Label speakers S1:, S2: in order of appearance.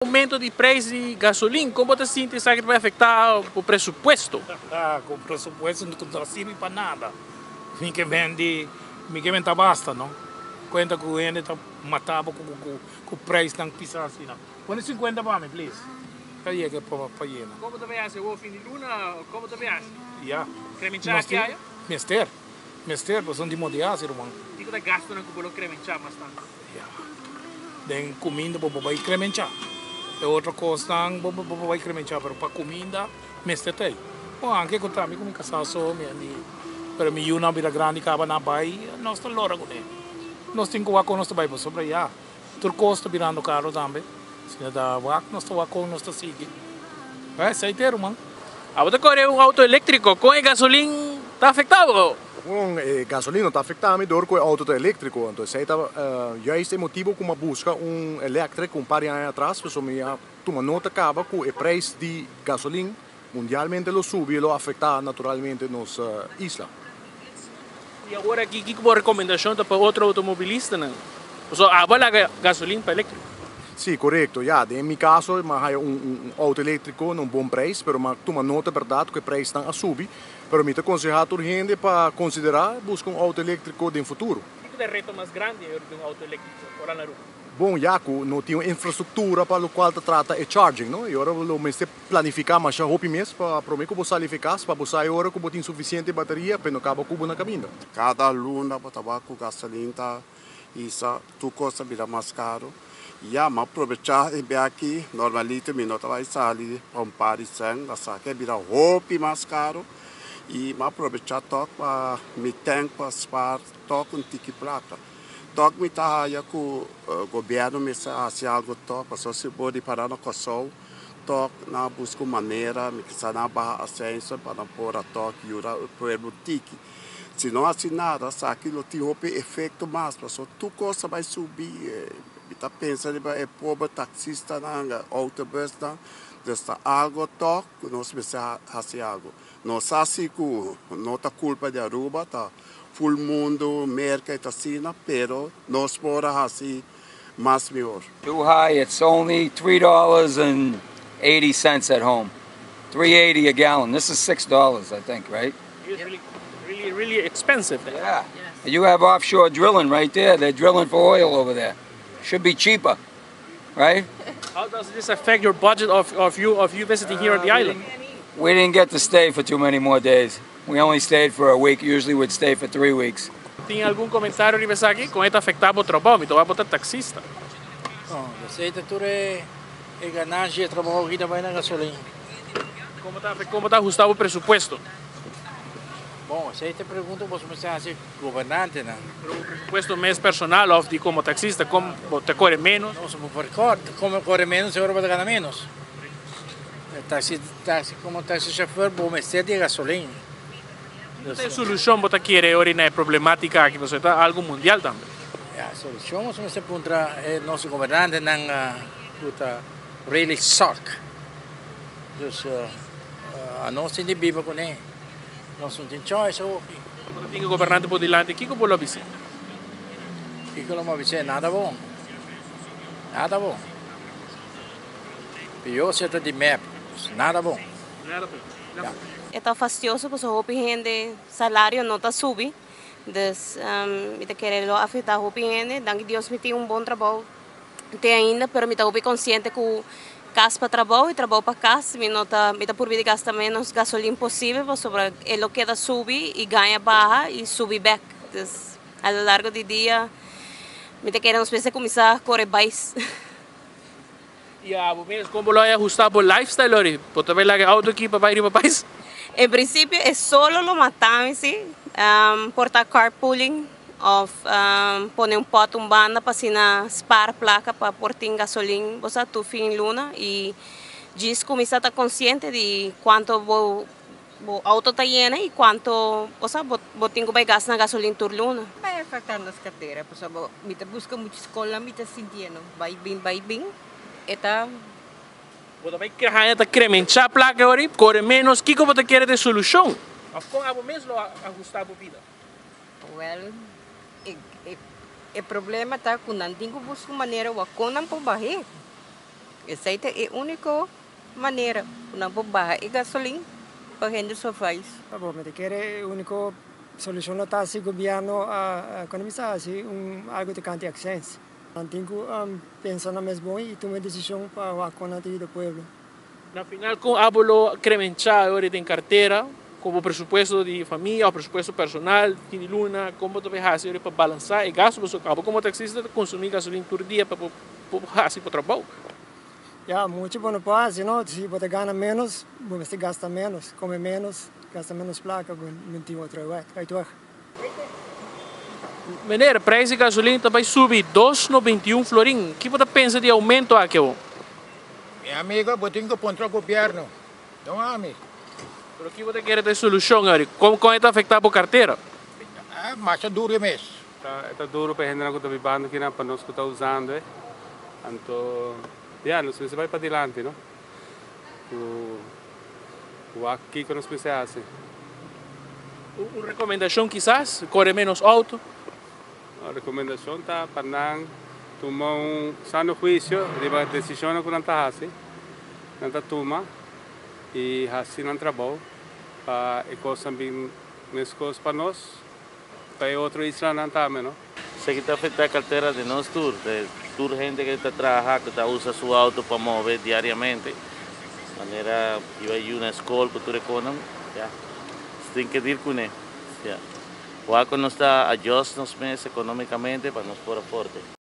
S1: Aumento di prijs di gasolin, con bo ta sinti esaki ta bay afecta bo presupuesto?
S2: Cu presupuesto no ta sirbi pa nada. Mi ke bendi, mi ke benta basta no. Cuenta cu hende ta mata bo cu prijsnan pisa asina. Pone 50 pa mi please. Ta yega pa yena.
S1: Como ta bay haci awor fin di luna? Como ta bay haci?
S2: Ya.
S1: Cremencha aki aya?
S2: Mester. Mester, pasobra no tin modo di haci, ruman.
S1: Kico ta gastonan cu bo lo cremencha mas tanto?
S2: Ya. Den cuminda bo por bay cremencha. E otro cosnan bo por bay cremencha, pero pa cuminda mester ta ey. Bon, anke cu ta mi cu mi casa so, mi a di, pero mi yunan bira grandi caba nan bay, nos ta lora cune. Nos tin cu wak con nos ta bay pasobra ya, tur cos ta birando caro tambe. Si no ta wak, nos ta wak con nos ta sigui. Esey ta e ruman.
S1: Abo ta core un auto electrico, con e gasolin ta afecta bo?
S3: Bon, e gasolin no ta afecta mi door cu e auto ta electrico. Anto esey ta juist e motibo cu mi a busca un electric un par di aña atras, pasobra mi a tuma nota caba cu e prijs di gasolin mundialmente lo subi y lo afecta naturalmente nos isla.
S1: Y awor aki kico bo recomendacion ta pa otro automobilistanan? Pasobra abo a laga gasolin pa electrico.
S3: Si, corecto. Ya, den mi caso mi a haya un auto electrico na un bon prijs, pero mi a tuma nota berdad cu e prijsnan a subi. Pero mi ta conseha tur hende pa considera busca un auto electrico den futuro.
S1: Kico ta e reto mas grandi di un auto electrico ora na Aruba?
S3: Bon, ya cu no tin un infrastructura pa locual ta trata e charging, no? Y ora lo mester planifica masha hopi mes pa prome cu bo sali fi cas pa bo sa e ora cu bo tin suficiente bateria pa e no caba cu bo na caminda.
S4: Cada luna bo ta wak cu gasolin ta hisa, tur cos ta bira mas caro. Ya, mi a probecha e bia aki, normalito mi no ta bay sali pa un par di cent, la sa ke bira hopi mas caro y mi a probecha tok pa mi tank pa spaar tok un tiki placa. Tok mi ta haya cu gobierno mester haci algo tok, pasobra si bo ripara na Kòrsou tok nan a busca un manera, mi kisa nan a baha asenso pa nan por a tok yuda e pueblo tiki. Si no haci nada, esaki lo tin hopi efecto mas, pasobra tur cos ta bay subi. Mi ta pensa riba e pober taxistanan, autobusnan, dus ta algo tok cu nos mester haci algo. Nos sa si cu no ta culpa di Aruba, ta full mundo, Merca y ta asina, pero nos por a haci mas mihor.
S5: Too high, it's only $3.80 at home. 3.80 a gallon. This is $6, I think, right?
S1: It's really, really, really expensive there.
S5: Yeah. Yes. You have offshore drilling right there. They're drilling for oil over there. Should be cheaper, right?
S1: How does this affect your budget of you visiting here on the island?
S5: We didn't get to stay for too many more days. We only stayed for a week. Usually we'd stay for 3 weeks.
S1: Tin algun comentario riba esaki? Con e ta afecta bo trabou? Mi ta bo ta taxista.
S6: No, esey tur e ganashi di trabou aki tambe na gasolin.
S1: Con ta ahusta e presupuesto?
S6: Bon, esey ta pregunta bo mester haci gobernante, no?
S1: Pero e presupuesto mes personal of di como taxista, con ta core menos?
S6: No, si por como core menos, seguro bo ta gana menos. Taxi, taxi, como taxi chauffeur, bo mester di gasolin.
S1: E solucion bo ta kere ora na e problematica aki, pasobra ta algo mundial tambe.
S6: Ja, solucion, bo mester puntra nos gobernantenan ta really suck. Dus nos tin di biba cu ne. Nos no tin choice hopi.
S1: Bo tin gobernante por dilanti, kico bo lo bisa?
S6: Kico lo bisa? Nada bon. Nada bon. Pior si ta di MEP. Nada bon.
S1: Nada bon.
S6: Ja.
S7: E ta fastioso pasobra hopi hende salario no ta subi. Dus mi ta kere lo afecta hopi hende. Danki Dios mi tin un bon trabou te ainda, pero mi ta hopi consciente cu cas pa trabou y trabou pa cas. Mi no ta mi ta purbi di gasta menos gasolin posibel pasobra e lo keda subi y gana baha y subi back. Dus a lo largo di dia mi ta kere nos mester cuminsa core bais.
S1: Ja, bo mes con lo ahusta bo lifestyle ori? Bo ta bay laga auto aki pa bay riba pais?
S7: En principio e solo lo mata mi si. Por ta carpooling of pone un pot un banda pa asina spaar placa pa por tin gasolin, bo sa, tur fin luna y djis cuminsa ta consciente di cuanto bo auto ta yena y cuanto, bo sa, bo tin cu bay gasta na gasolin tur luna.
S8: Bay afecta nos cartera, pasobra mi ta busca mucho escola, mi ta sintiendo bay bin, bay bin, e ta.
S1: Bo ta bay haya ta cremencha placa ori, core menos, kico bo ta kere di solucion? Of con abo mes lo ahusta bo bida?
S8: Well, e problema ta cu nan tin cu busca manera wa con nan por bahe. Esei ta e úniko manera ku nan por baha e gasolin pa hende survive.
S9: Bo mi ta kere e úniko solushon lo ta si gobièrnu a kuminsá hasi un algu tokante accijns. Nan tin ku pensa nan mes bon i tuma e desishon pa wak kon nan ta yuda pueblo.
S1: Na final kon abo lo kremenchá e ora den kartera ku bo presupuesto di famia òf presupuesto personal fin di luna? Kon bo ta bay hasi ora pa balansá e gasto? Pasobra abo komo taksista ta konsumí gasolin tur dia pa bo por hasi bo trabou.
S9: Ya, mucho bo no por hasi no, si bo ta gana menos bo mester gasta menos, kome menos, gasta menos plaka, bo no tin otro uitweg.
S1: Meneer, prijs di gasolin ta bay subi 2,91 florin. Ki bo ta pensa di aumento aki awor?
S10: Mi amigo, bo tin cu puntra gobierno, no ami.
S1: Pero ki bo ta kere ta e solucion awor? Con con e ta afecta bo cartera?
S10: Ah, masha duro e mes.
S11: Ta e ta duro pa e hendenan cu ta bibando akinan, pa nos cu ta usando e. Anto, ya, nos mester bay padilanti, no? Cu wak kiko nos mester hasi.
S1: Un rekomendashon kisas, kore ménos outo.
S11: Un rekomendashon ta pa nan tuma un sano huisio riba desishonnan ku nan ta hasi, nan ta tuma i hasi nan trabou pa e kosnan bin meskos pa nos, pa e otro islanan tambe no.
S12: Esaki ta afecta e cartera di nos tur, de tur hende cu ta traha, cu ta usa su auto pa move diariamente, manera iba yu na scol cu tur e conan, ya, nos tin ke deal cune, ya. Wak cu nos ta adjust nos mes economicamente pa nos por aporte.